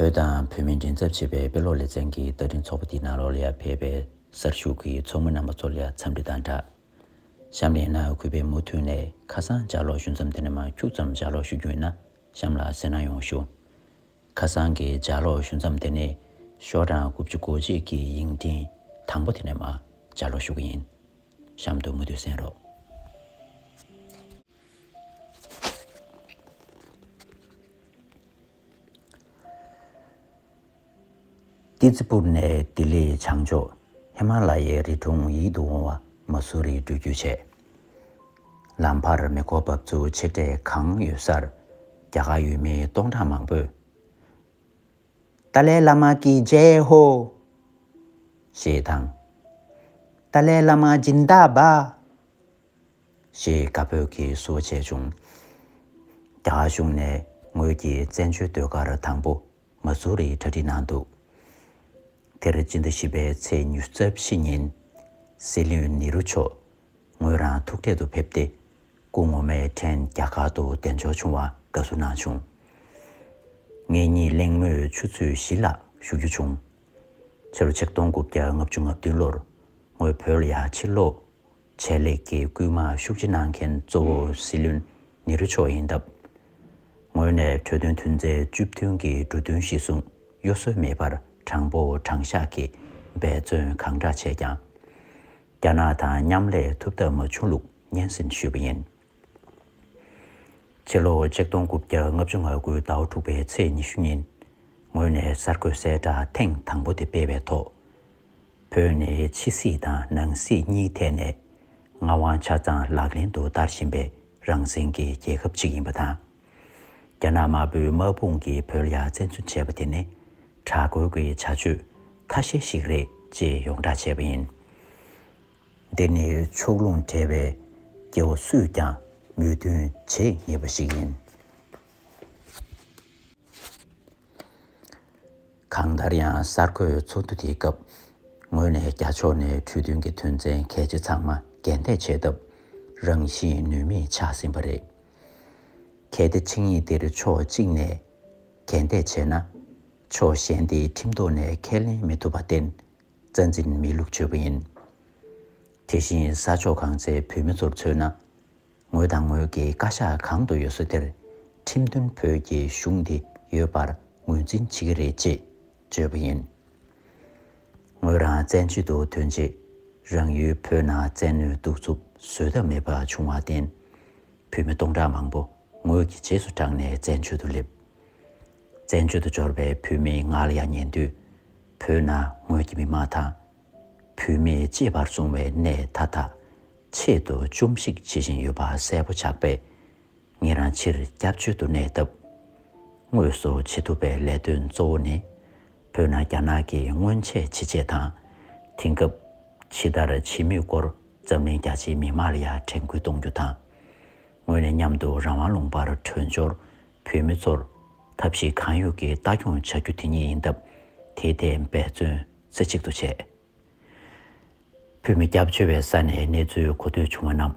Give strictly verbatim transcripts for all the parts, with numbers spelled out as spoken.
བོད་དང་བོད་མིའི་མགྲིན་ཚབ་ཅེས་པའི་དཔེ་ཀློག་ལེ་ཚན་གྱི་བརྡ་འཕྲིན་ཚོགས་པ་དེའི་ནང་ལོགས་ལ་ཡར་ཕེབས་པའི་གསར་ཞུགས་ཀྱི་ཚོགས་མི་རྣམ་པ་ཚོ་ལ་ཡང་འཚམས་འདྲི་དང་སྦྲགས། གཤམ་ལ་ཡིན་ན་གུས་པས་མུ་མཐུད་ནས་ཁ་སང་ལྗགས་ཀློག་ཞུ་མཚམས་དེ་ནས་མར་ཁྱུག་ཙམ་ལྗགས་ཀློག་ཞུ་རྒྱུ་ཡིན་ན་གཤམ་ལ་གསན་གནང་ཡོང་ཞུ། ཁ་སང་གི་ལྗགས་ཀློག་ཞུ་མཚམས་དེ་ནས་ཤོག་གྲངས་དགུ་བཅུ་གོ་གཅིག་གི་ཡིག་ཕྲེང་དང་པོ་དེ་ནས་མར་ལྗགས་ཀློག་ཞུ་གི་ཡིན། གཤམ་དུ་མུ་མཐུད་གསན་རོགས། ཏི་ཙི་པུར་ནས་ལྡི་ལི་བྱང་ཕྱོགས་ཧི་མ་ལ་ཡའི་རི་གྲོང་ཡིད་དུ་འོང་བ་མ་སུ་རི་འགྲོ་རྒྱུ་བྱས། ལམ་བར་མེ་འཁོར་འབབ་ཚུགས་ཆེ་གྲས་གང་ཡོད་སར་རྒྱ་གར་ཡུལ་མི་སྟོང་ཕྲག་མང་པོས། ཏཱ་ལའི་བླ་མ་ཀི་ཇེ་ཧོ། ཞེས་དང་། ཏཱ་ལའི་བླ་མ་ཇིན་དཱ་བཱ། ཞེས་དགའ་འབོད་ཀྱིས་བསུ་བ་བྱས་བྱུང་། རྒྱ་གར་གཞུང་ནས་ངོས་ཀྱི་བཙན་བྱོལ་ཟློས་གར་དང་པོ་མ་སུ་རི་གྲ་སྒྲིག་གནང་འདུག་དེར་སྤྱི་ཟླ་བཞི་པའི་ཚེས་ཉི་ཤུ་རྩ་བཞི་ཉིན་སྲིད་བློན་ནེ་རུ་མཆོག་ངོས་རང་ཐུག་འཕྲད་དུ་ཕེབས་ཏེ། སྐུ་ངོ་མའི་ཕྲན་རྒྱ་གར་དུ་གདན་འཇོག་བྱུང་བར་དགའ་བསུ་གནང་བྱུང་། ངེད་གཉིས་གླེང་མོལ་ཆུ་ཚོད་བཞི་ལྷག་ཞུ་རྒྱུ་བྱུང་། ཕྱི་ལོ་ཆིག་སྟོང་དགུ་བརྒྱ་ལྔ་བཅུ་ང་བདུན་ལོར་ངོས་བོད་ལ་ཡར་ཕྱིར་ལོག་བྱས་ལེགས་ཀྱི་སྐུལ་མ་ཤུགས་ཆེ་གནང་མཁན་གཙོ་བོ་སྲིད་བློན་ནེ་རུ་མཆོག་ཡིན་སྟབས། ངོས་ནས་གྲོས་དོན་དོན་ཚན་བཅུ་བདུན་གྱི་འབྲུ་དོན་གཞིར་བཟུང་གཡོ་ཟོལ་མེད་པར་དྲང་པོ་དྲང་བཞག་གིས་འབད་བརྩོན་གང་དྲག་བྱས་ཀྱང་། རྒྱ་ནག་དང་མཉམ་ལས་ཐུབ་ཐབས་མ་བྱུང་ལུགས་སྙན་སེང་ཞུས་པ་ཡིན། ཕྱི་ལོ་ཆིག་སྟོང་དགུ་བརྒྱ་ལྔ་བཅུ་ང་དགུ་ཟླ་བ་དྲུག་པའི་ཚེས་ཉི་ཤུ་ཉིན། ངོས་ནས་གསར་འགོད་གསལ་བསྒྲགས་ཐེངས་དང་པོ་དེ་སྤེལ་བའི་ཐོག་བོད་ནི་ཕྱི་སྲིད་དང་ནང་སྲིད་གཉིས་ཐད་ནས་མངའ་དབང་ཆ་ཚང་ལག་ལེན་དུ་བསྟར་བཞིན་པའི་རང་བཙན་གྱི་རྒྱལ་ཁབ་ཅིག་ཡིན་པ་དང་། རྒྱ་ནག་དམར་པོའི་དམག་དཔུང་གིས་བོད་ལ་ཡར་བཙན་འཛུལ་བྱས་པ་དེ་ནི་དྲག་རྒོལ་གྱི་བྱ་སྤྱོད་ཁ་ཤས་ཤིག་རེད་ཅེས་ཡོངས་བསྒྲགས་བྱས་པ་ཡིན། འདི་ནི་ཕྱོགས་ལྷུང་བྲལ་བའི་རྒྱལ་བ་སུས་ཀྱང་མོས་མཐུན་བྱེད་ངེས་པ་ཞིག་ཡིན། གང་ལྟར་ཡང་གསར་འགོད་ཚོགས་འདུ་དེའི་སྐབས་ངོས་ནས་རྒྱ་ཕྱོགས་ནས་གྲོས་མཐུན་གྱི་དོན་ཚན་གལ་ཆེ་ཚང་མ་འགལ་འདས་བྱས་སྟབས་རང་བཞིན་ནུས་མེད་ཆགས་ཟིན་པ་རེད། གལ་ཏེ་ཆིངས་ཡིག་འདིར་ཕྱོགས་གཅིག་ནས་འགལ་འདས་བྱས་ན། ཕྱོགས་གཞན་དེའི་ཁྲིམས་ཐོག་ནས་ཁས་ལེན་མི་ཐུབ་པར་བརྟེན། རྩ་འཛིན་མེད་ལུགས་བརྗོད་པ་ཡིན། དེ་བཞིན་ས་ཕྱོགས་གང་སའི་བོད་མི་ཚོར་མཚོན་ན། ངོས་དང་ངོས་ཀྱི་བཀའ་ཤག་གང་དུ་ཡོད་ས་དེར་ཁྲིམས་མཐུན་བོད་ཀྱི་གཞུང་འདི་ཡོད་པར་ངོས་འཛིན་བྱེད་ཀྱི་རེད་ཅེས་བརྗོད་པ་ཡིན། ངོས་རང་བཙན་བྱོལ་དུ་ཐོན་རྗེས་རང་ཡུལ་བོད་ནང་བཙན་གནོན་གཏུག་རྩུབ་བཟོད་ཐབས་མེད་པ་བྱུང་བར་བརྟེན། བོད་མི་སྟོང་ཕྲག་མང་པོ་ངོས་ཀྱི་རྗེས་སུ་འབྲངས་ནས་བཙན་བྱོལ་དུ་སླེབས། བཙན་བྱོལ་དུ་འབྱོར་བའི་བོད་མིའི་ངག་ལ་ཡང་ཉན་དུས། བོད་ནང་ངོས་ཀྱི་མི་མང་དང་། བོད་མིས་གཅེས་པར་བཟུང་བའི་གནས་མཐའ་དག་ཆེད་དུ་བཅོམ་གཞིག་བྱེད་བཞིན་ཡོད་པ་གསལ་པོ་ཆགས་པས། ངེད་རང་ཕྱིར་སྐྱབས་བཅོལ་དུ་གནས་སྟབས། དངོས་སུ་བྱེད་ཐུབ་པའི་ལས་དོན་གཙོ་བོ་ནི། བོད་ནང་རྒྱ་ནག་གིས་སྔོན་ཆད་ཇེ་ཆེ་དང་། དེང་སྐབས་ཇི་ལྟར་བྱེད་མུས་སྐོར་འཛམ་གླིང་རྒྱ་ཆེའི་མི་མང་ལ་ཡང་དྲན་སྐུལ་གཏོང་རྒྱུ་དང་། ངོས་ནས་མཉམ་དུ་རང་དབང་ལུང་པར་བྲོས་འབྱོར་བོད་མི་ཚོར་ཐབས་ཤེས་གང་ཡོད་ཀྱིས་ལྟ་སྐྱོང་བྱ་རྒྱུ་དེ་ཉིད་ཡིན་སྟབས། དེའི་ཐད་འབད་བརྩོན་རྩེ་གཅིག་ཏུ་བྱས། བོད་མི་སྐྱབས་བཅོལ་བའི་ས་ནས་གནས་ཚུལ་གོ་ཐོས་བྱུང་བ་རྣམས།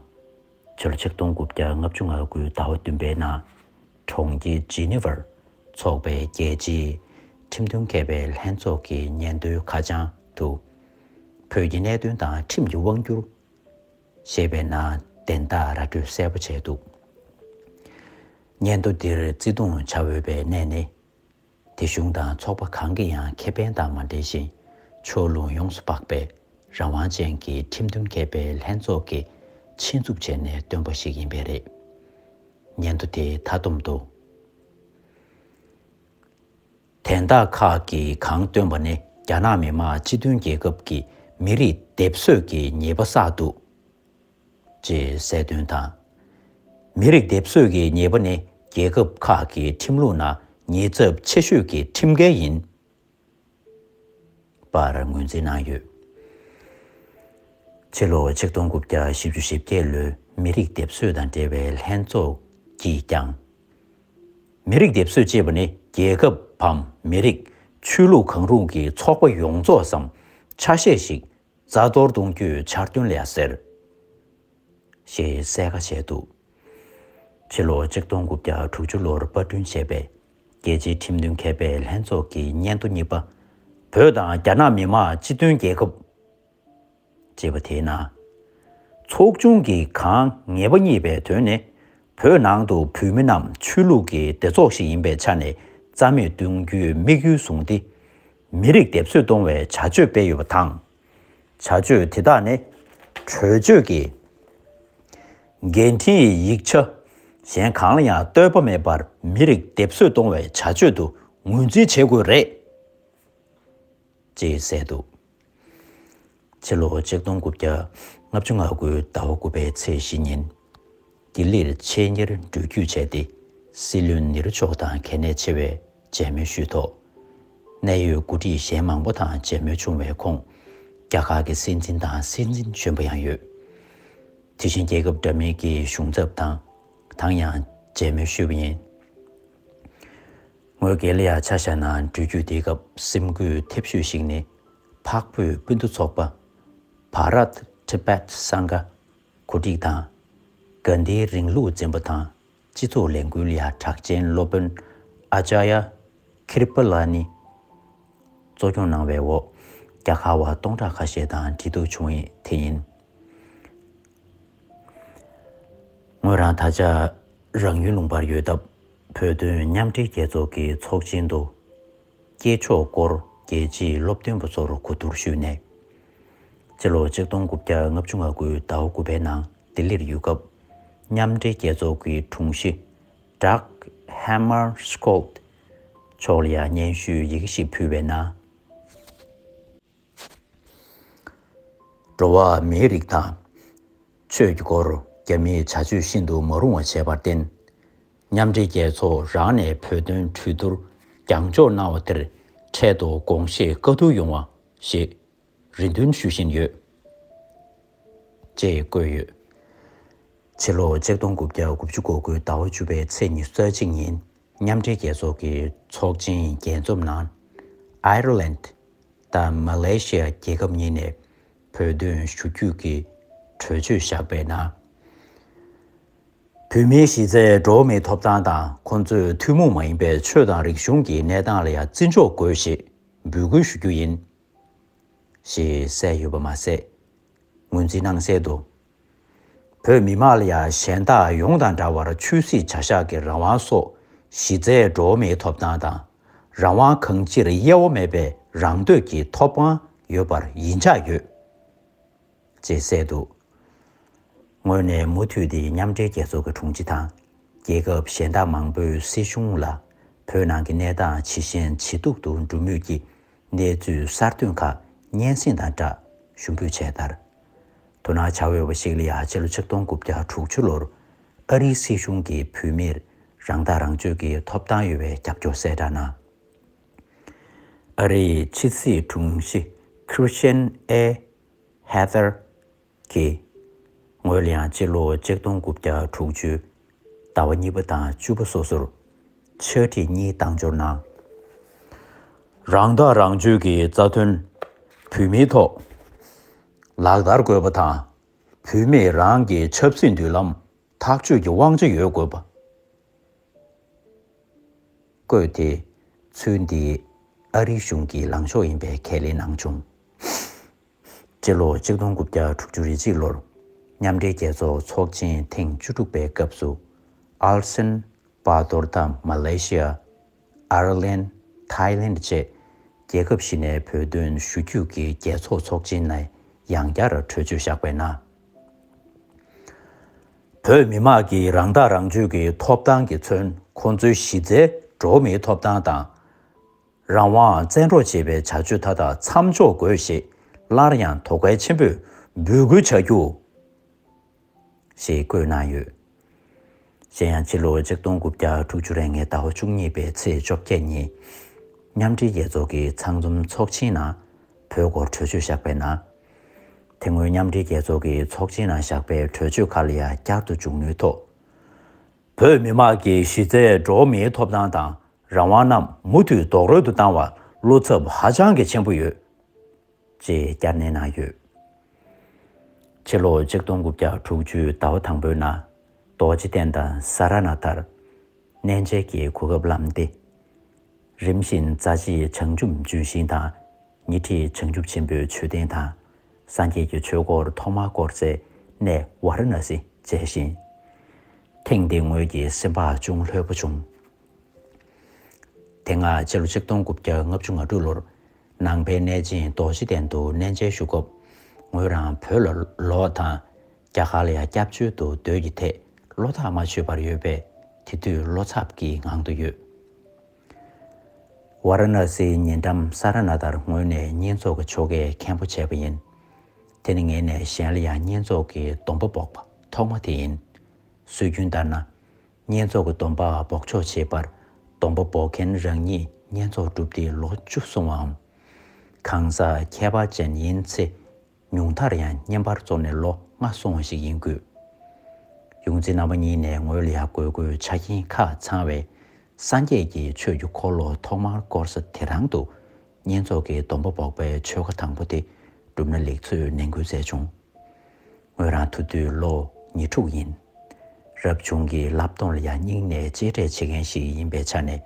ཕྱི་ལོ་ཆིག་སྟོང་དགུ་བརྒྱ་ལྔ་བཅུ་ང་དགུ་ཟླ་བ་བདུན་པའི་ནང་། གྲོང་ཁྱེར་ཇི་ནི་ཝར་འཚོགས་པའི་རྒྱལ་སྤྱིའི་ཁྲིམས་མཐུན་མཁས་པའི་ལྷན་ཚོགས་ཀྱི་ཉིན་ཐོའི་ཁ་བྱང་དུ། བོད་ཀྱི་གནད་དོན་དང་ཁྲིམས་ཀྱི་དབང་སྒྱུར། ཞེས་པའི་ནང་དན་རྟགས་ར་སྤྲོད་གསལ་པོ་བྱས་འདུག་སྙན་ཐོ་འདིར་བརྩི་མཐོང་བྱ་འོས་པའི་གནས་ནི། དེ་གཞུང་དང་ཚོགས་པ་གང་གི་ཡང་ཁེ་ཕན་དང་མ་འབྲེལ་ཞིང་། ཕྱོགས་ལྷུང་ཡོངས་སུ་དཔག་པའི་རང་དབང་ཅན་གྱི་ཁྲིམས་མཐུན་མཁས་པའི་ལྷན་ཚོགས་ཀྱིས་ཆེད་འཛུགས་བྱས་ནས་བཏོན་པ་ཞིག་ཡིན་པས་རེད། སྙན་ཐོ་དེའི་མཐའ་སྡོམ་དུ། དན་རྟགས་ཁག་གིས་གང་སྟོན་པ་ནི་རྒྱ་ནག་མི་དམངས་སྤྱི་མཐུན་རྒྱལ་ཁབ་ཀྱི་མི་རིགས་སྡེབ་གསོད་ཀྱི་ཉེས་པ་བསགས་འདུག་ཅེས་གསལ་སྟོན་དང་། མི་རིགས་སྡེབ་གསོད་ཀྱི་ཉེས་པ་ནི་རྒྱལ་ཁབ་ཁག་གི་ཁྲིམས་ལུགས་ནང་ཉེས་ཚབས་ཆེ་ཤོས་ཀྱི་ཁྲིམས་འགལ་ཡིན་པར་ངོས་འཛིན་གནང་ཡོད། ཕྱི་ལོ་ཆིག་སྟོང་དགུ་བརྒྱ་བཞི་བཅུ་ཞེ་བརྒྱད་ལོའི་མི་རིགས་སྡེབ་གསོད་དང་འབྲེལ་བའི་ལྷན་ཚོགས་ཀྱིས་ཀྱང་། མི་རིགས་སྡེབ་གསོད་ཅེས་པ་ནི་རྒྱལ་ཁབ་བམ་མི་རིགས། ཆོས་ལུགས་གང་རུང་གི་ཚོགས་པ་ཡོངས་རྫོགས་སམ་ཆ་ཤས་ཤིག་རྩ་གཏོར་གཏོང་རྒྱུའི་འཆར་དོན་ལ་ཟེར། ཞེས་གསལ་ཁ་བྱས་འདུག་ཕྱི་ལོ་ཆིག་སྟོང་དགུ་བརྒྱ་དྲུག་ཅུ་ལོར་པར་སྐྲུན་བྱས་པའི་ རྒྱལ་སྤྱིའི་ཁྲིམས་མཐུན་མཁས་པའི་ལྷན་ཚོགས་ཀྱི་སྙན་ཐོ་གཉིས་པ། བོད་དང་རྒྱ་ནག་མི་དམངས་སྤྱི་མཐུན་རྒྱལ་ཁབ། ཅེས་པ་དེའི་ནང་། ཚོགས་ཆུང་གིས་གང་ངེས་པ་རྙེད་པའི་དོན་ནི། བོད་ནང་དུ་བོད་མི་རྣམས་ཆོས་ལུགས་ཀྱི་སྡེ་ཚོགས་ཤིག་ཡིན་པའི་ཆ་ནས་རྩ་མེད་གཏོང་རྒྱུའི་དམིགས་ཡུལ་བཟུང་སྟེ། མི་རིགས་སྡེབ་གསོད་གཏོང་བའི་བྱ་སྤྱོད་སྤེལ་ཡོད་པ་དང་། བྱ་སྤྱོད་དེ་དག་ནི་གྲོས་ཆོད་ཀྱི་འགན་འཁྲིའི་ཡིག་ཆ་གཞན་གང་ལ་ཡང་ལྟོས་པ་མེད་པར་མི་རིགས་སྡེབ་གསོད་གཏོང་བའི་བྱ་སྤྱོད་དུ་ངོས་འཛིན་བྱེད་དགོས་རེད། ཅེས་གསལ་འདུག་ཕྱི་ལོ་ཆིག་སྟོང་དགུ་བརྒྱ་ལྔ་བཅུ་ང་དགུ་ཟླ་བ་དགུ་པའི་ཚེས་བཞི་ཉིན། ལྡི་ལིར་ཆེད་གཉེར་འགྲུལ་སྐྱོད་བྱས་ཏེ། སྲིད་བློན་ནེ་རུ་མཆོག་དང་གལ་གནད་ཆེ་བའི་མཇལ་མོལ་ཞུས་ཐོག་གནད་ཡོད་འགོ་ཁྲིད་གཞན་མང་པོ་དང་མཇལ་མོལ་བྱུང་བའི་ཁོངས། རྒྱ་གར་གྱི་སྲིད་འཛིན་དང་སྲིད་འཛིན་གཞོན་པ་ཡང་ཡོད། དེ་བཞིན་རྒྱལ་ཁབ་འདྲ་མིན་གྱི་གཞུང་ཚབ་དང་དང་ཡང་མཇལ་མོལ་ཞུས་པ་ཡིན། ངོས་སྒེར་ལ་ཡང་ཆ་བཞག་ན། འགྲུལ་སྐྱོད་དེའི་སྐབས་སེམས་འགུལ་ཐེབས་ཤོས་ཤིག་ནི། འཕགས་བོད་སྤུན་ཟླ་ཚོགས་པ། Bharat Tibet Sangha གོ་སྒྲིག་དང་། གྷན་དྷིའི་རིང་ལུགས་འཛིན་པ་དང་སྤྱི་ཚོགས་ལས་འགུལ་ལ་ཡང་གྲགས་ཅན་སློབ་དཔོན་Acharya Kripalani གཙོ་སྐྱོང་གནང་བའི་འོག་རྒྱ་གར་བ་སྟོང་ཕྲག་ཁ་ཤས་དང་འབྲེལ་གཏུག་བྱུང་ཡི་དེ་ཡིན། ངོས་རང་ད་ཆ་རང་ཡུལ་ལུང་པར་ཡོད་སྟབས། བོད་དོན་མཉམ་འབྲེལ་རྒྱལ་ཚོགས་ཀྱི་ཚོགས་ཆེན་དུ། སྐྱེས་མཆོག་སྐོར་རྒྱལ་སྤྱིའི་སློབ་སྟོན་པ་ཚོར་གོ་བསྡུར་ཞུས་ནས། སྤྱི་ལོ་ཆིག་སྟོང་དགུ་བརྒྱ་ལྔ་བཅུ་ང་དགུ་ཟླ་བ་དགུ་པའི་ནང་ལྡི་ལིར་ཡོད་སྐབས། མཉམ་འབྲེལ་རྒྱལ་ཚོགས་ཀྱི་དྲུང་ཆེ་Dag Hammarskjöld མཆོག་ལ་ཡང་སྙན་ཞུའི་ཡི་གེ་ཞིག་ཕུལ་བའི་ནང་། འགྲོ་བ་མིའི་རིགས་དང་། ཆོས་ཀྱི་སྐོར་རྒྱ་མིས་བྱ་སྤྱོད་ཤིན་ཏུ་མ་རུང་བ་བྱས་པར་བརྟེན། མཉམ་འབྲེལ་རྒྱལ་ཚོགས་རང་ནས་བོད་དོན་གྲོས་བསྡུར་རྒྱང་འཇོག་གནང་བ་དེར་འཕྲལ་དུ་དགོངས་བཞེས་བཀའ་བསྡུར་ཡོང་བ་ཞེས་རེ་འདུན་ཞུ་བཞིན་ཡོད། ཅེས་བཀོད་ཡོད། ཕྱི་ལོ་ཆིག་སྟོང་དགུ་བརྒྱ་དགུ་བཅུ་གོ་དགུ་ཟླ་བ་བཅུ་པའི་ཚེས་ཉི་ཤུ་རྩ་གཅིག་ཉིན། མཉམ་འབྲེལ་རྒྱལ་ཚོགས་ཀྱི་ཚོགས་ཆེན་རྒྱས་འཛོམས་ནང་། ཨའི་ར་ལན་དང་མ་ལེ་ཤི་ཡ་རྒྱལ་ཁབ་གཉིས་ནས་བོད་དོན་ཞུ་རྒྱུ་གི་གྲོས་ཆོད་བཞག་པའི་ནང་། བོད་མིའི་གཞི་རྩའི་འགྲོ་བ་མིའི་ཐོབ་ཐང་དང་། ཁོང་ཚོའི་ཐུན་མོང་མ་ཡིན་པའི་ཆོས་དང་རིག་གཞུང་གི་གནས་སྟངས་ལ་ཡང་བརྩི་འཇོག་དགོས་ཞེས་འབོད་སྐུལ་ཞུ་རྒྱུ་ཡིན། ཞེས་གསལ་ཡོད་པ་མ་ཟད། ངོས་འཛིན་གནང་གསལ་དུ། བོད་མི་མང་ལ་ཡང་གཞན་དག་ཡོངས་དང་འདྲ་བར་ཆོས་སྲིད་བྱ་གཞག་གི་རང་དབང་སོགས་གཞི་རྩའི་འགྲོ་བ་མིའི་ཐོབ་ཐང་དང་། རང་དབང་གང་ཅིར་དབྱེ་བ་མེད་པའི་རང་འདོད་ཀྱི་ཐོབ་དབང་ཡོད་པར་ཡིད་འཇགས་ཡོད། ཅེས་གསལ་འདུག་ངོས་ནས་མུ་མཐུད་དེ་མཉམ་འབྲེལ་རྒྱལ་ཚོགས་ཀྱི་དྲུང་ཆེ་དང་། རྒྱལ་ཁབ་གཞན་དག་མང་པོའི་སྲིད་གཞུང་ལ་བོད་ནང་གི་གནས་སྟངས་ཇེ་ཞན་ཇེ་སྡུག་ཏུ་འགྲོ་མུས་ཀྱི་གནས་ཚུལ་གསར་ཐོན་ཁག་སྙན་སེང་དང་སྦྲགས་ཞུ་འབོད་བྱས་མཐར། དོ་སྣང་བྱ་འོས་པ་ཞིག་ལ་ཡང་ཕྱི་ལོ་ཆིག་སྟོང་དགུ་བརྒྱ་དྲུག་ཅུ་ལོར་ཨ་རིའི་སྲིད་གཞུང་གིས་བོད་མིར་རང་ཐག་རང་གཅོད་ཀྱི་ཐོབ་ཐང་ཡོད་པའི་རྒྱབ་སྐྱོར་གསལ་བསྒྲགས་གནང་། ཨ་རིའི་ཕྱི་སྲིད་དྲུང་ཆེ་Christian A Heather གིས་ངོས་ལ་ཡང་སྤྱི་ལོ་ཆིག་སྟོང་དགུ་བརྒྱ་དྲུག་ཅུ་ཟླ་བ་གཉིས་པ་དང་བཅུ་པ་སོ་སོར་ཕྱག་བྲིས་གཉིས་བཏང་འབྱོར་གནང་། རང་ཐག་རང་གཅོད་ཀྱི་རྩ་དོན་བོད་མིའི་ཐོག་ལག་བསྟར་དགོས་པ་དང་། བོད་མིས་རང་གི་ཆབ་སྲིད་མདུན་ལམ་ཐག་གཅོད་ཀྱི་དབང་ཆ་ཡོད་དགོས་པ། བཀོད་དེ། ཚུལ་འདི་ཨ་རིའི་གཞུང་གི་ལངས་ཕྱོགས་ཡིན་པའི་ཁས་ལེན་གནང་བྱུང་། སྤྱི་ལོ་ཆིག་སྟོང་དགུ་བརྒྱ་དྲུག་ཅུ་རེ་གཅིག་ལོར་མཉམ་འབྲེལ་རྒྱལ་ཚོགས་ཚོགས་ཆེན་ཐེངས་བཅུ་དྲུག་པའི་སྐབས་སུ། ཨལ་སན་པ་དོར་དང་མ་ལེ་ཤི་ཡ། ཨར་ལན། ཐའི་ལན་བཅས་རྒྱལ་ཁབ་བཞི་ནས་བོད་དོན་ཞུ་རྒྱུ་གི་རྒྱལ་ཚོགས་ཚོགས་ཆེན་ནས་ཡང་བསྐྱར་གྲོས་ཆོད་བཞག་པའི་ནང་། བོད་མི་མང་གི་རང་ཐག་རང་གཅོད་ཀྱི་ཐོབ་ཐང་གིས་མཚོན་ཁོང་ཚོའི་གཞི་རྩའི་འགྲོ་བ་མིའི་ཐོབ་ཐང་དང་། རང་དབང་བཙན་འཕྲོག་བྱེད་པའི་བྱ་སྤྱོད་མཐའ་དག་མཚམས་འཇོག་དགོས་ཞེས་སླར་ཡང་དོ་གལ་ཆེན་པོས་འབོད་སྐུལ་བྱ་རྒྱུ། ཞེས་བཀོད་གནང་ཡོད། གཞན་ཡང་ཕྱི་ལོ་ཆིག་སྟོང་དགུ་བརྒྱ་དྲུག་ཅུ་རེ་ལྔའི་ཟླ་བ་བཅུ་གཉིས་པའི་ཚེས་བཅོ་བརྒྱད་ཉིན། མཉམ་འབྲེལ་རྒྱལ་ཚོགས་ཀྱི་ཚང་འཛོམས་ཚོགས་ཆེན་ནང་བོད་སྐོར་གྲོས་ཆོད་བཞག་པའི་ནང་། དེ་སྔོན་མཉམ་འབྲེལ་རྒྱལ་ཚོགས་ཀྱི་ཚོགས་ཆེན་ནང་བཞག་པའི་གྲོས་ཆོད་ཁག་ལ་ཡང་བསྐྱར་དུ་མཇུག་བསྣོན་ཐོག་བོད་མི་མང་གི་གཞི་རྩའི་འགྲོ་བ་མིའི་ཐོབ་ཐང་དང་རང་དབང་རྣམས་མུ་མཐུད་རྡོག་རོལ་དུ་བཏང་བར་བློ་འཚབ་ཧ་ཅང་གི་ཆེན་པོ་ཡོད། ཅེས་བསྐྱར་ནན་གནང་ཡོད། ཕྱི་ལོ་ཆིག་སྟོང་དགུ་བརྒྱ་དྲུག་ཅུའི་ཟླ་བ་དང་པོའི་ནང་། རྡོ་རྗེ་གདན་དང་ས་ར་ནཱ་ཐར། གནས་མཇལ་གྱི་གོ་སྐབས་བླངས་ཏེ། རིམ་བཞིན་རྩ་ཆེའི་བྱང་ཆུབ་ལྗོན་ཤིང་དང་། ཉི་ཁྲི་བྱང་ཆུབ་ཆེན་པོའི་མཆོད་རྟེན་དང་། སངས་རྒྱས་ཀྱི་ཆོས་འཁོར་ཐོག་མར་བསྐོར་སའི་གནས་ཝཱ་ར་ཎ་སི་མཇལ་ཞིང་། ཐེངས་འདིའི་ངོས་ཀྱི་སེམས་བག་ཅུང་ལྷོད་པོ་བྱུང་། དེ་སྔ་ཕྱི་ལོ་ཆིག་སྟོང་དགུ་བརྒྱ་ལྔ་བཅུ་ང་དྲུག་ལོར་ནང་པའི་གནས་ཆེན་རྡོ་རྗེ་གདན་དུ་གནས་མཇལ་ཞུ་སྐབས། ངོས་རང་བོད་ལ་ལོག་དང་རྒྱ་གར་ལ་ཡང་སྐྱབས་བཅོལ་དུ་སྡོད་ཀྱི་ཐད་བློ་ཐག་མ་ཆོད་པར་ཡོད་པས། དེ་དུས་བློ་འཚབ་ཀྱི་ངང་དུ་ཡོད། ཝཱ་ར་ཎ་སིའི་ཉེ་འགྲམ་ས་ར་ནཱ་ཐར་ངོས་ནས་བསྙེན་རྫོགས་ཀྱི་ཆོ་གའི་མཁན་པོ་བྱས་པ་ཡིན། དེ་ནི་ངེད་ནས་གཞན་ལ་ཡང་བསྙེན་རྫོགས་ཀྱི་སྡོམ་པ་འབོགས་པ་ཐོག་མ་དེ་ཡིན། སྲོལ་རྒྱུན་ལྟར་ན། བསྙེན་རྫོགས་ཀྱི་སྡོམ་པ་འབོགས་ཆོག་བྱེད་པར། སྡོམ་པ་འབོགས་མཁན་རང་ཉིད་བསྙེན་རྫོགས་གྲུབ་སྟེ་ལོ་བཅུ་སོང་བའམ། གང་ཟག་ཁྱད་པར་ཅན་ཡིན་ཚེ། ཉུང་མཐར་ཡང་བསྙེན་པར་རྫོགས་ནས་ལོ་ལྔ་སོང་བ་ཞིག་ཡིན་དགོས། ཡོངས་འཛིན་རྣམ་པ་གཉིས་ནས་ངོས་ལ་ཡང་དགོས་མཁོའི་ཆ་རྐྱེན་ཁག་ཚང་བའི་སངས་རྒྱས་ཀྱི་ཆོས་ཀྱི་འཁོར་ལོ་ཐོག་མར་བསྐོར་ས་དེ་རང་དུ། བསྙེན་རྫོགས་ཀྱི་སྡོམ་པ་འབོགས་པའི་ཆོ་ག་དང་པོ་དེ་གྲུབ་ན་ལེགས་ཚུལ་ནན་སྐུལ་མཛད་བྱུང་། ངོས་རང་ཐུགས་དུས་ལོ་ཉེར་དྲུག་ཡིན། རབ་བྱུང་གི་བསླབ་སྡོམ་ལ་ཡང་སྙིང་ནས་གཅེས་སྤྲས་བྱེད་མཁན་ཞིག་ཡིན་པའི་ཆ་ནས།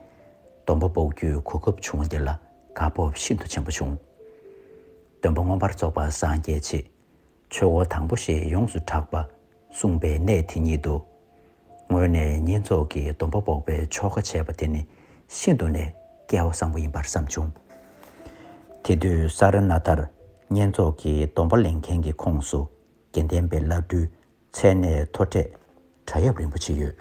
སྡོམ་པ་འབོགས་རྒྱུའི་གོ་སྐབས་བྱུང་བ་འདི་ལ་དགའ་སྤོབས་ཤིན་ཏུ་ཆེན་པོ་བྱུང་། སྡོམ་པ་མངོན་པར་རྫོགས་པ་སངས་རྒྱས་ཆེད། ཆོས་འཁོར་དང་པོ་ཞེས་ཡོངས་སུ་གྲགས་པ་གསུངས་པའི་གནས་དེ་ཉིད་དུ། ངོས་ནས་བསྙེན་རྫོགས་ཀྱི་སྡོམ་པ་འབོགས་པའི་ཆོ་ག་བྱས་པ་དེ་ནི་ཤིན་ཏུ་ནས་སྐལ་བ་བཟང་པོ་ཡིན་པར་བསམ་བྱུང་། དེ་དུས་ས་ར་ནཱ་ཐར་བསྙེན་རྫོགས་ཀྱི་སྡོམ་པ་ལེན་མཁན་གྱི་ཁོངས་སུ། དགེ་ལྡན་པའི་བླ་སྤྲུལ་མཚན་གནས་མཐོ་གྲས་བྲག་གཡབ་རིན་པོ་ཆེ་ཡོད།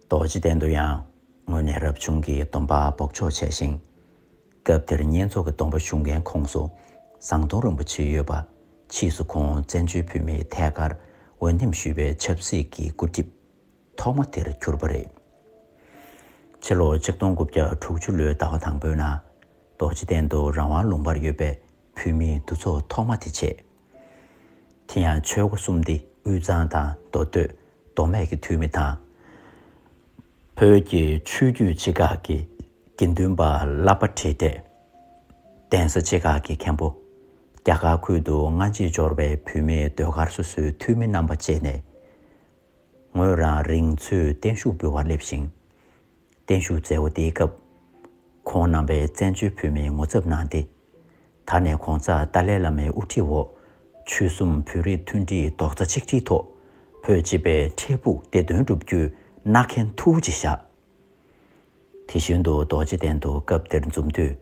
རྡོ་རྗེ་གདན་དུ་ཡང་ངོས་ནས་རབ་བྱུང་གི་སྡོམ་པ་འབོགས་ཆོག་བྱས་ཤིང་། སྐབས་དེར་བསྙེན་རྫོགས་ཀྱི་སྡོམ་པ་ཞུ་མཁན་ཁོངས་སུ་ཟམ་གདོང་རིན་པོ་ཆེ་ཡོད་པ། ཕྱིས་སུ་ཁོང་བཙན་བྱོལ་བོད་མིའི་ཐད་ཀར་འོས་འདེམས་ཞུས་པའི་ཆབ་སྲིད་ཀྱི་སྐུ་དེབ་ཐོག་མ་དེར་གྱུར་པ་རེད། ཕྱི་ལོ་ཆིག་སྟོང་དགུ་བརྒྱ་དྲུག་ཅུ་ལོའི་ཟླ་བ་དང་པོའི་ནང་། རྡོ་རྗེ་གདན་དུ་རང་དབང་ལུང་པར་ཡོད་པའི་བོད་མིའི་འདུ་ཚོགས་ཐོག་མ་དེ་བྱས། དེ་ཡང་ཆོལ་ཁ་གསུམ་སྟེ། དབུས་གཙང་དང་། མདོ་སྟོད། མདོ་སྨད་ཀྱི་འཐུས་མི་དང་། བོད་ཀྱི་ཆོས་བརྒྱུད་ཆེ་ཁག་གི་དགེ་འདུན་པ། བསླབ་པ་གྲྭ་སྡེ། གདན་ས་ཆེ་ཁག་གི་མཁན་པོ། རྒྱ་གར་ཁུལ་དུ་སྔ་རྗེས་འབྱོར་བའི་བོད་མིའི་ཟློས་གར་སོ་སོའི་འཐུས་མི་རྣམ་པ་བཅས་ནས། ངོས་རང་རིང་འཚོའི་བརྟན་བཞུགས་འབུལ་བར་སླེབས་ཤིང་། བརྟན་བཞུགས་མཛད་སྒོ་དེའི་སྐབས། ཁོང་རྣམ་པས་བཙན་བྱོལ་བོད་མིའི་ངོ་ཚབ་གནང་སྟེ། ད་ནས་གོང་ས་ཏཱ་ལའི་བླ་མའི་དབུ་ཁྲིད་འོག་ཆོལ་གསུམ་བོད་རིགས་མཐུན་སྒྲིལ་རྡོག་རྩ་གཅིག་སྒྲིལ་ཐོག་བོད་སྤྱི་པའི་འཕྲལ་ཕུགས་བདེ་དོན་བསྒྲུབ་རྒྱུའི་མནའ་གན་མཐུ་བོ་ཅིག་བཞག། དེ་བཞིན་དུ་རྡོ་རྗེ་གདན་དུ་སྐབས་དེར་འཛོམས་དུས།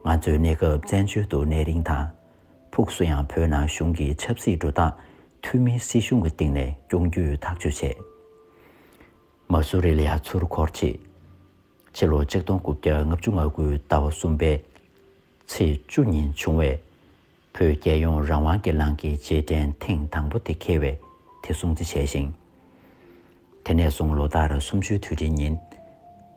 ང་ཚོའི་གནས་སྐབས་བཙན་བྱོལ་དུ་གནས་རིང་དང་། ཕུགས་སུ་ཡང་བོད་ནང་གཞུང་གི་ཆབ་སྲིད་འགྲོ་སྟངས་འཐུས་མིའི་སྲིད་གཞུང་གི་སྟེང་ནས་སྐྱོང་རྒྱུའི་ཐག་གཅོད་བྱས། མ་སུ་རི་ལ་ཡང་ཚུར་འཁོར་ཆེད། ཕྱི་ལོ་ཆིག་སྟོང་དགུ་བརྒྱ་ལྔ་བཅུ་ང་དགུའི་ཟླ་བ་གསུམ་པའི་ཚེས་བཅུ་ཉིན་བྱུང་བའི་བོད་རྒྱལ་ཡོངས་རང་དབང་སྒེར་ལངས་ཀྱི་རྗེས་དྲན་ཐེངས་དང་པོ་དེ་འཁེལ་བས་དེ་སྲུང་བརྩི་བྱས་ཤིང་། དེ་ནས་བཟུང་ལོ་ལྟར་གསུམ་བཅུའི་དུས་དྲན་ཉིན་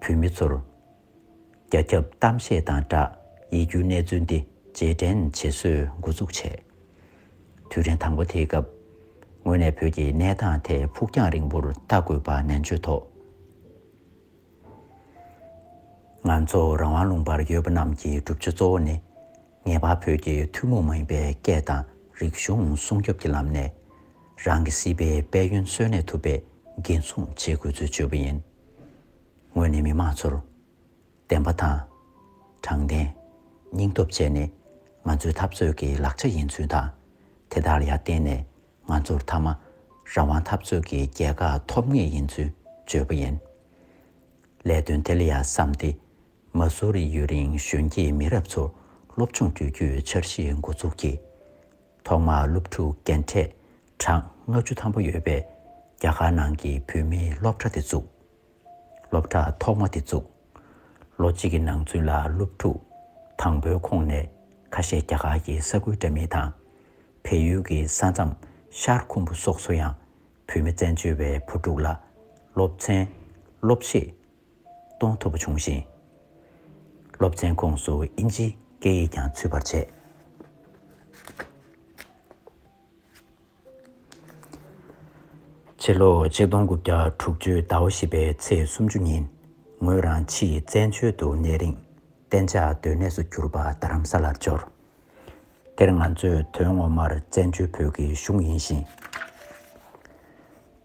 བོད་མི་ཚོར་རྒྱ་ཁྱབ་གཏམ་བཤད་དང་སྦྲགས་ཡིད་སྒྱུར་གནས་ཚུལ་འདི་རྗེས་དྲན་བྱེད་སྲོལ་འགོ་འཛུགས་བྱས། དུས་དྲན་དང་པོ་དེའི་སྐབས་ངོས་ནས་བོད་ཀྱི་གནས་སྟངས་ཐད་ཕུགས་རྒྱང་རིང་པོར་ལྟ་དགོས་པ་ནན་བརྗོད་ཐོག། ང་ཚོ་རང་དབང་ལུང་པར་ཡོད་པ་རྣམས་ཀྱི་སྒྲུབ་བྱ་གཙོ་བོ་ནི། ངེས་པར་བོད་ཀྱི་ཐུན་མོང་མ་ཡིན་པའི་སྐད་དང་རིག་གཞུང་སྲུང་སྐྱོབ་ཀྱི་ལམ་ནས། རང་གི་སྲིད་པའི་དཔལ་ཡོན་གསོན་གནས་ཐུབ་པའི་འགན་སྲུང་བྱེད་དགོས་ཚུལ་བརྗོད་པ་ཡིན། ངོས་ནས་མི་མང་ཚོར། བདེན་པ་དང་། དྲང་བདེན། སྙིང་སྟོབས་བཅས་ནི་ང་ཚོའི་འཐབ་རྩོད་ཀྱི་ལག་ཆ་ཡིན་ཚུལ་དང་། དེ་དག་ལ་ཡང་བརྟེན་ནས་ང་ཚོར་མཐའ་མ་རང་དབང་འཐབ་རྩོད་ཀྱི་རྒྱལ་ཁ་ཐོབ་ངེས་ཡིན་ཚུལ་བརྗོད་པ་ཡིན། ལས་དོན་དེ་ལ་ཡང་བསམ་སྟེ། མ་སུ་རི་ཡུན་རིང་གཞོན་སྐྱེས་མི་རབས་ཚོར་སློབ་སྦྱོང་སྤྲོད་རྒྱུའི་འཆར་གཞི་འགོ་འཛུགས་ཀྱིས། ཐོག་མར་སློབ་ཕྲུག་རྒན་གྲས་གྲངས་ལྔ་བཅུ་ཐམ་པ་ཡོད་པའི་རྒྱ་གར་ནང་གི་བོད་མིའི་སློབ་གྲྭ་དེ་བཙུགས། སློབ་གྲྭ་ཐོག་མ་དེ་བཙུགས། ལོ་གཅིག་གི་ནང་ཚུན་ལ་སློབ་ཕྲུག་དང་པོའི་ཁོངས་ནས་ཁ་ཤས་རྒྱ་གར་གྱི་ས་ཁུལ་འདྲ་མིན་དང་། བལ་ཡུལ་གྱི་ས་མཚམས་ཤར་ཁུམ་བུ་སོགས་སུ་ཡང་བོད་མི་བཙན་བྱོལ་བའི་བུ་ཕྲུག་ལ་སློབ་ཚན་སློབ་གཞས་གཏོང་ཐུབ་པ་བྱུང་ཞིང་། སློབ་ཚན་ཁོངས་སུ་དབྱིན་ཇིའི་སྐད་ཡིག་ཀྱང་ཚུད་པར་བྱས། ཕྱི་ལོ་ཆིག་སྟོང་དགུ་བརྒྱ་དྲུག་ཅུའི་ཟླ་བ་བཞི་པའི་ཚེས་སུམ་ཅུ་ཉིན། ངོས་རང་ཕྱིས་བཙན་བྱོལ་དུ་གནས་རིང་གཏན་འཇགས་སྡོད་གནས་སུ་གྱུར་པ་རྡ་རམ་ས་ལར་འབྱོར། དེར་ང་ཚོས་དོན་ངོ་མར་བཙན་བྱོལ་བོད་ཀྱི་གཞུང་ཡིན་ཞིང་།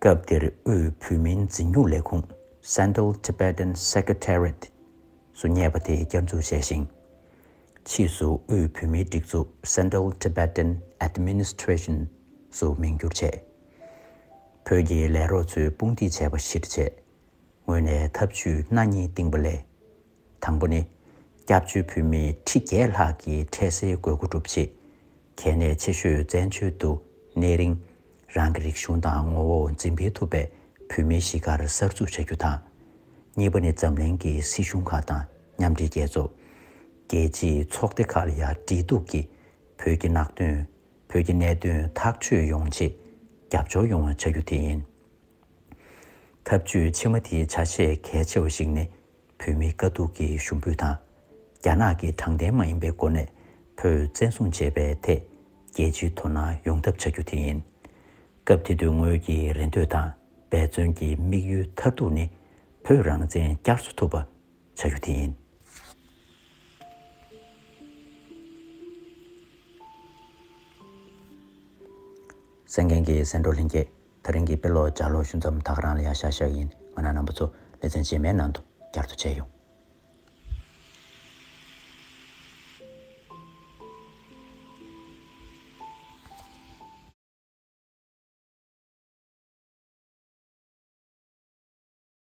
སྐབས་དེར་དབུས་བོད་མིའི་འཛིན་སྐྱོང་ལས་ཁུངས་Central Tibetan Secretariat སུ་བསྙད་པ་དེ་བསྐྱར་འཛུགས་བྱས་ཤིང་། ཕྱིས་སུ་དབུས་བོད་མིའི་སྒྲིག་འཛུགས་Central Tibetan Administration སུ་མིང་བསྒྱུར་བྱས། བོད་ཀྱི་ལས་རོགས་ཚོས་དཔུང་སྒྲིག་བྱས་པ་གཞིར་བྱས། ངོས་ནས་ཐབས་ཇུས་སྣ་གཉིས་བཏིང་བ་ལས། དང་པོ་ནི། སྐྱབས་བཅོལ་བོད་མི་ཁྲི་བརྒྱད་ལྷག་གི་འཕྲལ་སེལ་དགོས་མཁོ་སྒྲུབ་ཆེད། གལ་གནད་ཆེ་ཤོས་བཙན་བྱོལ་དུ་གནས་རིང་། རང་གི་རིག་གཞུང་དང་ངོ་བོ་འཛིན་སྤེལ་ཐུབ་པའི་བོད་མིའི་གཞིས་སྒར་གསར་འཛུགས་བྱ་རྒྱུ་དང་། གཉིས་པ་ནི། འཛམ་གླིང་གི་སྲིད་གཞུང་ཁག་དང་མཉམ་འབྲེལ་རྒྱལ་ཚོགས། རྒྱལ་སྤྱིའི་ཚོགས་སྡེ་ཁག་ལ་ཡང་འབྲེལ་གཏུག་གིས་བོད་ཀྱི་གནད་དོན། བོད་ཀྱི་གནད་དོན་ཐག་གཅོད་ཡོང་ཆེད་རྒྱབ་སྐྱོར་ཡོང་བ་བྱ་རྒྱུ་དེ་ཡིན། ཐབས་ཇུས་ཕྱི་མ་དེའི་ཆ་ཤས་གལ་ཆེ་བ་ཞིག་ནི། བོད་མིའི་དཀའ་སྡུག་གི་ཞུ་འབོད་དང་། རྒྱ་ནག་གི་དྲང་བདེན་མ་ཡིན་པའི་སྒོ་ནས་བོད་བཙན་བཟུང་བྱས་པའི་ཐད་རྒྱལ་སྤྱིའི་དོ་སྣང་ཡོང་ཐབས་བྱ་རྒྱུ་དེ་ཡིན། སྐབས་དེ་དུས་ངོས་ཀྱི་རེ་འདོད་དང་འབད་བརྩོན་གྱི་དམིགས་ཡུལ་མཐར་ཐུག་ནི། བོད་རང་བཙན་བསྐྱར་གསོ་ཐུབ་པ་བྱ་རྒྱུ་དེ་ཡིན། གསན་མཁན་གྱི་གསན་གྲོགས་ལྷན་རྒྱས། དེ་རིང་གི་དཔེ་ཀློག་ལྗགས་ཀློག་ཞུ་མཚམས་ད་ག་རང་ལ་ཡ་ཤག་ཤག་ཡིན། ང་རང་རྣམ་པ་ཚོ་ལེ་ཚན་རྗེས་མའི་ནང་དུ་བསྐྱར་དུ་མཇལ་ཡོང་།